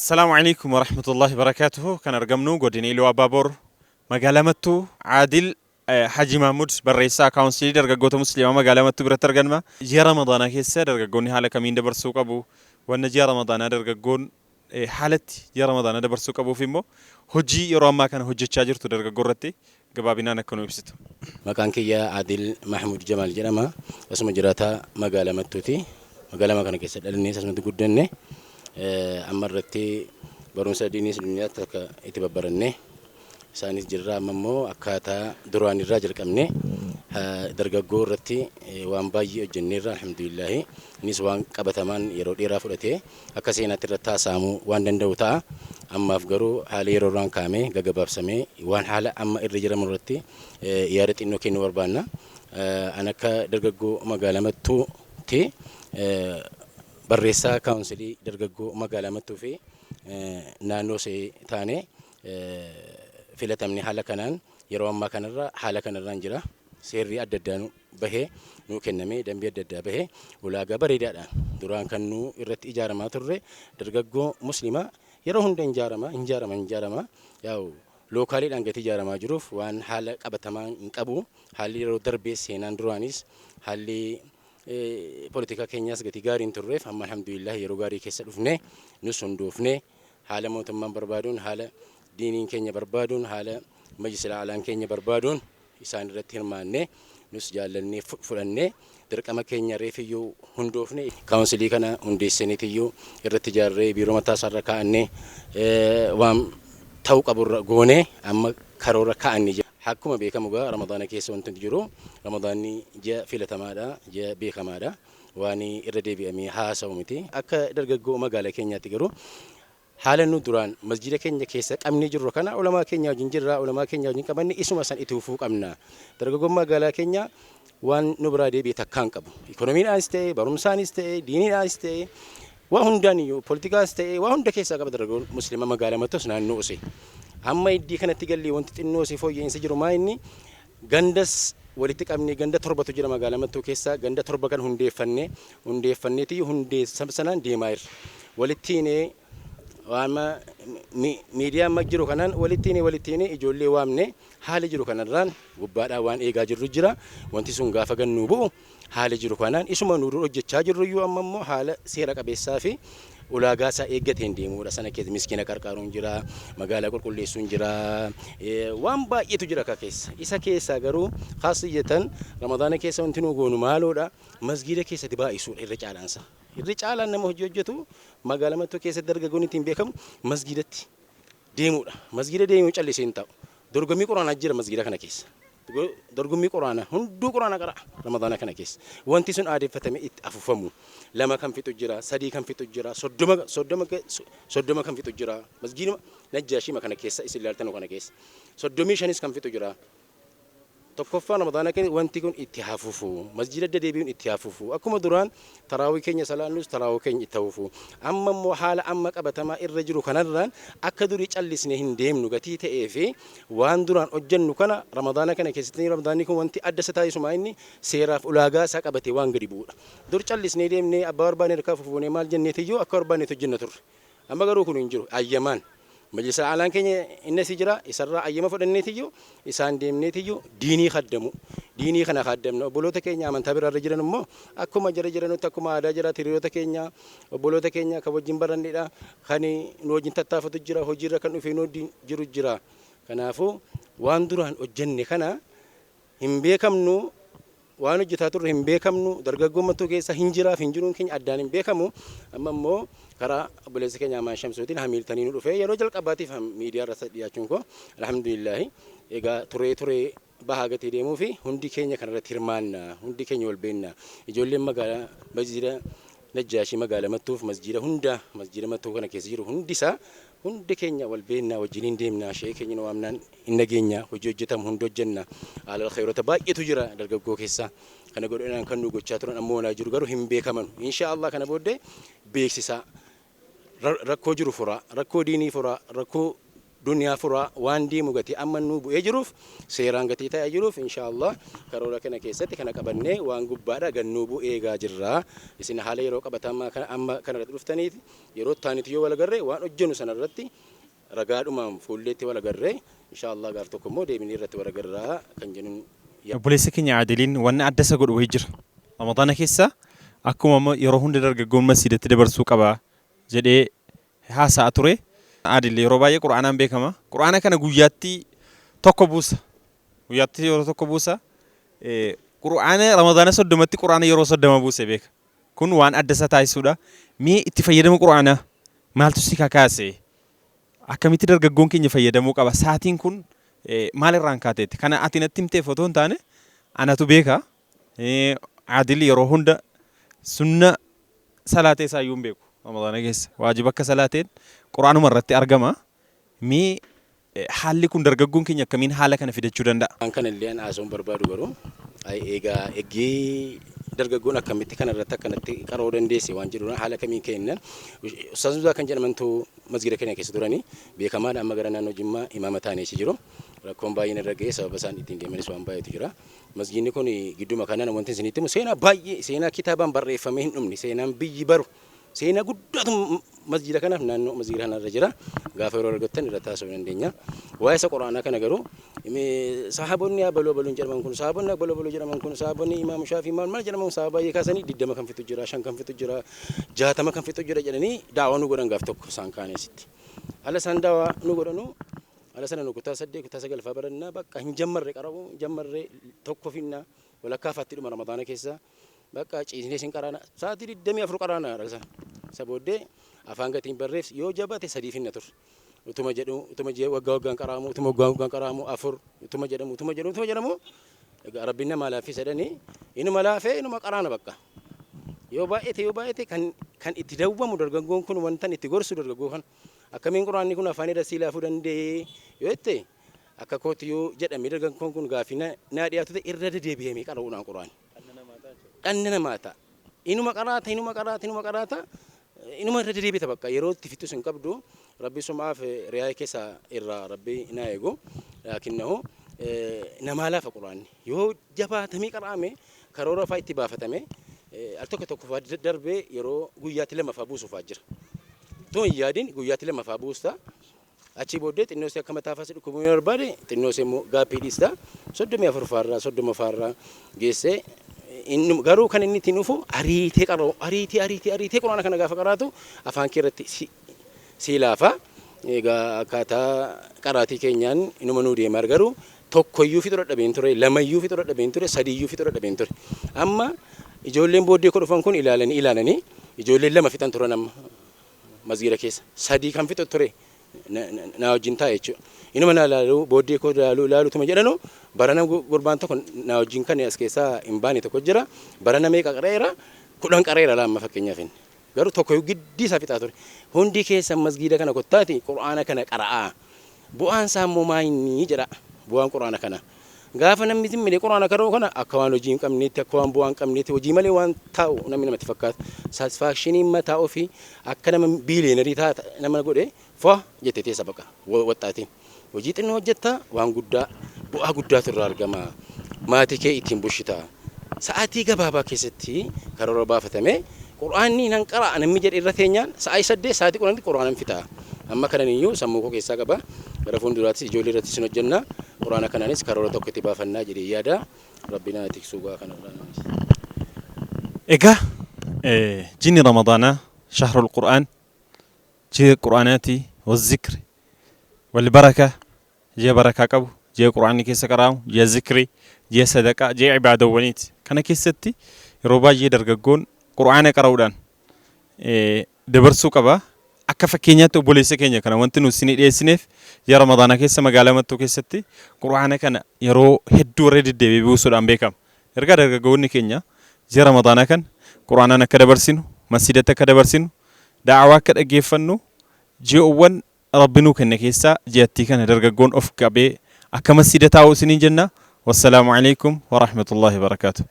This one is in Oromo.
Assalaamu alaikum warahmatullahi wabarakaatuhu. Kan argamnu godina Iluu Abbaaboor magaalaa Mattuu Aadil Haji Mahmud barreessaa kaawunsilii dargaggoota musliimaa magaalaa Mattuu biratti arganma. Ji'a Ramadaanaa keessa dargaggoonni haala kamiin dabarsuu qabu? Wanna ji'a Ramadaanaa dargaggoon haalatti ji'a Ramadaanaa dabarsuu qabuuf immoo hojii yeroo ammaa kana hojjechaa jirtu dargaggoo irratti gabaabinaan akka nu ibsitu. Maqaan kiyya Aadil Mahmud Jamaal jedhama. Asuma jiraataa magaalaa Mattuuti. Magaalaa kana keessa dhalannee asumatti guddanne. Amma irratti barumsa diiniis duniyaatti akka itti babbaranne isaanis jirra. Amma immoo akkaataa duraan irraa jalqabne dargaggoo irratti waan baay'ee hojjenneerra, alhamdulillaahi. Innis waan qabatamaan yeroo dheeraa fudhatee akka seenaatti irratti haasa'amuu waan danda'u ta'a. Ammaaf garuu haala yeroo irraan kaa'amee gaggabaabsamee waan haala amma irra jiramu irratti yaada xinnoo kennuu barbaanna. An akka dargaggoo magaalaa Mattuutti barreessaa kaawunsilii dargaggoo magaalaa Mattuu fi naannoo ishee taane filatamne haala kanaan yeroo ammaa kanarra haala kanarraan jira. Seerri adda addaa nu bahee nuu kennamee, dambii adda addaa bahee, ulaagaa bareedaadhaan duraan kan nu irratti ijaaramaa turre dargaggoo muslimaa yeroo hunda hin ijaarama, hin ijaarama, hin ijaarama. Yaa'u lookaaliidhaan gatii ijaaramaa jiruuf waan haala qabatamaa hin qabu. Haalli yeroo darbee seenaan duraanis haalli poolitikaa keenyaas gatii gaarii hin turreef, amma alhamdulillah yeroo gaarii keessa dhufne, nus hundoofne, haala mootummaan barbaaduun, haala diiniin keenya barbaaduun, haala majlisila alaan keenya barbaaduun isaan irratti hirmaanne, nus jaallannee fudhannee dirqama keenya reefiyyuu hundoofne. Kaawunsilii kana hundeessaniitiyyuu irratti ijaarree, biiroo mataa isaarra kaa'annee, waan ta'uu qaburra goonee amma karoora kaa'annee jira. Akkuma beekamu egaa Ramadaana keessa wanti jiru, Ramadaanni ji'a filatamaadha, ji'a beekamaadha. Waan irra deebi'amee haasa'u miti. Akka dargaggoo magaalaa keenyaatti garuu haala nu duraan masjida keenya keessa qabnee jirru kana, ulamaa keenya wajjin jirra, ulamaa keenya wajjin qabanne, isuma san itti fufuu qabna. Dargaggoon magaalaa keenya waan nu biraa deebi'e takkaa hin qabu. Ikonomiidhaanis ta'e, barumsaanis ta'e, diiniidhaanis ta'e, waa hundaan iyyuu, poolitikaas ta'e, waa hunda keessaa qaba dargaggoon muslima magaalaa Mattus naannoo osee. Amma iddii kanatti gallee wanti xinnoo osee fooyya'insa jiru maa inni gandas walitti qabnee, ganda torbatu jira magaalaa Mattuu keessa, ganda torba kan hundeeffanne, hundeeffanneeti hundeessa sanaan deemaa jirra. Walitti hiinee waan miidiyaa amma jiru kanaan walitti hiinee ijoollee waamne, haala jiru kanarraan gubbaadhaan waan eegaa jirru jira. Wanti sun gaafa gannuu bu'u haala jiru kanaan isuma nu dura hojjechaa jirru iyyuu amma immoo haala seera qabeessaa fi ulaagaa isaa eeggateen deemuudha. Sana keessa miskiina qarqaaruun jira, magaalaa qulqulleessuun jira, waan baay'eetu jira akka keessa. Isa keessaa garuu kaasiyyatan Ramadaana keessa wanti nu goonu maaloodha? Masgiida keessatti baay'isuudha irra caalaansa. Irri caalaan nama hojii hojjetu magaalaa Mattuu keessatti dargaggoon ittiin beekamu masgiidatti deemuudha. Masgiida deemuu callisee hin ta'u. Dorgommii quraanaa jira masgiida kana keessa. Dorgommii quraanaa, hunduu quraana qara'a Ramadaana kana keessa. Wanti sun aadeffatame itti afuufamu. Lama kan fixu jira, sadii kan fixu jira, 30, 30, 30 kan fixu jira. Masgiiduma Najjaashima kana keessa isin ilaaltanu kana keessa. 35s kan fixu jira. Tokkoffaan Ramadaana keessa wanti kun itti hafufu. Masjiida adda deebi'uun itti hafufu. Akkuma duraan taraawii keenya salaannus taraawii keenya itti hafufu. Amma immoo haala amma qabatamaa irra jiru kanarraan akka durii callisnee hin deemnu gatii ta'ee fi waan duraan hojjennu kana Ramadaana kana keessatti, Ramadaanni kun wanti adda isa taasisu maa inni seeraaf ulaagaa isaa qabatee waan gadi bu'uudha. Dur callisnee deemnee abbaa barbaanne harkaa fufuunee maal jenneetiyyuu akka barbaannetti hojjenna turre. Amma garuu kun hin jiru. Ayyamaan. Majlisa alaan keenya inni asii jira, isarraa ayyama fudhanneetiyyuu isaan deemneetiyyuu diinii kaddamu. Diinii kana kaddamna. Obboloota keenya amantaa biraarra jiran immoo akkuma jara jiranutti, akkuma aadaa jiraatti, hiriyoota keenya, obboloota keenya kan wajjin barannedha. Kan nu wajjin tattaafatu jira, hojiirra kan dhufee nu wajjin jiru jira. Kanaafuu waan duraan hojjenne kana hin beekamnu, waan hojjetaa turre hin beekamnu, dargaggoon Mattuu keessa hin jiraaf hin jiruun keenya addaan hin beekamu. Amma immoo karaa obboleessa keenya Amaan Shamsuutiin hamiiltanii nu dhufee yeroo jalqabaatiif miidiyaa irratti dhiyaachuun koo alhamdulillaahi. Egaa turee turee bahaa gatii deemuu fi hundi keenya kanarratti hirmaanna, hundi keenya wal beenna. Ijoolleen magaalaa masjiida Najjaashii magaalaa Mattuuf masjiida hunda, masjiida Mattuu kana keessa jiru hundisaa, hundi keenya wal beennaa, wajjin hin deemna, shee keenya nu waamnaan hin nageenya, hojii hojjetamu hunda hojjenna. Alal khayrota baay'eetu jira dargaggoo keessa. Kana godhanaan kan nu gochaa turan ammoo walaa jiru, garuu hin beekamanu. Insha Allah kana booddee beeksisaa, rakkoo jiru furaa, rakkoo diinii furaa, rakkoo Duniyaa furaa waan deemu gatii amma nuu bu'ee jiruuf, seeraan gatii ta'ee jiruuf, inshaallah karoora kana keessatti kana qabannee waan gubbaadha gannuu bu'ee eegaa jirra. Isin haala yeroo qabatamaa kana amma kanarratti dhuftaniiti, yeroo taanitu yoo wal agarree waan hojjennu sanarratti ragaadhumaan fuulleetti wal agarree, inshaallah gaaf tokko immoo deebinee irratti wal agarraa kan jennuun. Obboleessa keenya Aadiliin wanni adda isa godhu wayii jira. Ramadaana keessa akkuma amma yeroo hunda dargaggoon masjiidatti dabarsuu qaba jedhee haasa'aa ture. Aadil yeroo baay'ee Qur'aanaan beekama. Qur'aana kana guyyaatti tokko buusa. Guyyaatti yeroo tokko buusa. Qur'aana Ramadaana 30tti Qur'aana yeroo 30 buuse beeka. Kun waan adda isa taasisuudha. Mee itti fayyadama Qur'aanaa maaltu si kakaase? Akkamitti dargaggoon keenya fayyadamuu qaba? Saatiin kun maalirraan kaateetti? Kana ati natti himteef otoo hin taane anatu beeka. Aadil yeroo hunda sunna salaatee isaa iyyuu hin beeku. Ramadaana keessa waajiba akka salaateen Qur'aanuma irratti argama. Mee haalli kun dargaggoon keenya akkamiin haala kana fidachuu danda'a? Waan kana illee an haasa'uun barbaadu garuu egaa eggii dargaggoon akkamitti kana irratti akkanatti qaroo dandeesse waan jedhuun haala kamiin kennan. Ustaaz Muzaa kan jedhamantu masgida keenya keessa turanii beekamaadha, amma gara naannoo Jimmaa imaama ta'anii achi jiru. Rakkoon baay'een irra ga'ee sababa isaan ittiin deemanis waan baay'eetu jira. Masgiidni kun gidduma kanaan wanti isinitti himu seenaa baay'ee, seenaa kitaabaan barreeffamee hin dhumne, seenaan biyyi baru, seenaa guddaatu masjiida kanaaf naannoo masjiida kanarra jira. Gaafa yeroo argattan irratti haasa'uu dandeenya. Waa'ee isa Quraanaa kana garuu sahaabonni abaluu abaluun jedhaman kun, sahaabonni abaluu abaluu jedhaman kun, sahaabonni Imaam Shaafii maal maal jedhaman, sahaba baay'ee kaasanii 20 kan fixu jira, 5 kan fixu jira, 60 kan fixu jira jedhanii daawaa nu godhan gaaf tokko isaan kaanesitti. Ala isaan daawaa nu godhanu ala sana nu kutaa 8 kutaa 9 faa barannaa, bakka hin jammarre qara'u hin jammarre, tokko finna walakkaa faatti dhuma Ramadaana keessa bakka ciisnee sin qaraana, sa'aatii 24 qaraana dhala sana. Isa booddee afaan gatiin barreef yoo jabate sadii finna turre. Utuma jedhu, utuma ji'a waggaa waggaan qaraamu, utuma waggaa waggaan qaraamu afur, utuma jedhamu, utuma jedhamu, utuma jedhamu, egaa Rabbiin nama laaffisa jedhanii inuma laafee inuma qaraana bakka. Yoo baay'ate, yoo baay'ate kan itti dawwamu dargaggoon kun, wantan itti gorsu dargaggoo kan akkamiin Quraanni kun afaan irra sii laafuu danda'e yoo jette, akka kootti yoo jedhame, dargaggoon kun gaaffii naa dhiyaatu ta'e, irra deddeebi'amee qara'uudhaan Quraanni. Dhanna namaa ta'a. Inuma qaraata, inuma qaraata, inuma qaraata, inuma irra deddeebita, bakka yeroo itti fixus hin qabdu. Rabbi sumaaf riyaa'ee keessa irraa Rabbi naa eegu. Laakinnahu namaa laafa Quraanni. Yoo jabaatamee qara'ame, karoora faa itti baafatame, al tokko tokko faa darbee yeroo guyyaatti lama faa buusu faa jira. Tun hin yaadin guyyaatti lama faa buusta. Achii booddee xinnoo ishee akka mataa faa si dhukkubuu yoo barbaade, xinnoo ishee immoo gaappii dhiista. 34 faarraa 30 faarraa geessee inni garuu kan inni ittiin dhufu ariitee qara'u, ariitee ariitee ariitee Quraana kana gaafa qaraatu afaan kee irratti si laafa. Egaa akkaataa qaraatii keenyaan inuma nuu deemaa, garuu tokkoyyuu fixuu dadhabeen ture, lamayyuu fixuu dadhabeen ture, sadiyyuu fixuu dadhabeen ture. Amma ijoolleen booddee koo dhufan kun ilaalanii ilaalanii, ijoolleen lama fixan turan, amma masgiida keessa sadii kan fixu ture naa wajjin taa'e jechuudha. Inuma na ilaaluu, booddee koo ilaaluu ilaaluutuma jedhanu, barana gurbaan tokko naa wajjin kan as keessaa hin baane tokko jira. Barana meeqa qareera? 10 qareera laamma fakkeenyaaf inni. Garuu tokko giddii isaa fixaa ture. Hundi keessan masgiida kana kottaati Qur'aana kana qara'aa. Bu'aan isaa immoo maa inni jedha. Bu'aan Qur'aana kana. Gaafa namni zimmilee Qur'aana qara'u kana akka waan hojii hin qabneetti, akka waan bu'aa hin qabneetti, hojii malee waan taa'u namni namatti fakkaata. Satisfaction mataa ofii akka nama billionaire taata nama godhe fo'a jettee teessa baqa waxxaatiin. Hojii xinnoo hojjetta, waan guddaa, bu'aa guddaatu irraa argama. Maatii kee ittiin bushita. Sa'aatii gabaabaa keessatti karoora baafatame Qur'aanni nan qara'a namni jedhe irra teenyaan sa'aatii 8 sa'aatii 10tti Qur'aanan fixa. Amma kanan iyyuu sammuu koo keessaa qaba. Gara fuulduraattis ijoollee irrattis hin hojjenna. Qur'aana kanaanis karoora tokko itti baafannaa jedhee yaada. Rabbi naa tiksuu gaa kanarraa. Egaa jinni Ramadaanaa shahrul Qur'aan, ji'a Qur'aanaati, wazikri wal baraka, ji'a barakaa qabu, ji'a Qur'aanni keessa qara'amu, ji'a zikrii, ji'a sadaqaa, ji'a ibaadawwaniiti. Kana keessatti yeroo baay'ee dargaggoon Qur'aana qara'uudhaan dabarsuu qaba. Akka fakkeenyaatti obboleessa keenya kana wanti nuti isinii dhiyeessineef, ji'a Ramadaanaa keessa magaalaa Mattuu keessatti Qur'aana kana yeroo hedduu irra deddeebi'ee buusuudhaan beekama. Ergaa dargaggoonni keenya ji'a Ramadaanaa kana Qur'aanaan akka dabarsinu, masjiidatti akka dabarsinu, da'awaa akka dhaggeeffannu, ji'oowwan Rabbi nuu kenne keessaa ji'attii kana dargaggoon of qabee akka masjiida taa'u isiniin jenna. Wassalaamu alaikum wa rahmatullahi wa barakaatuh.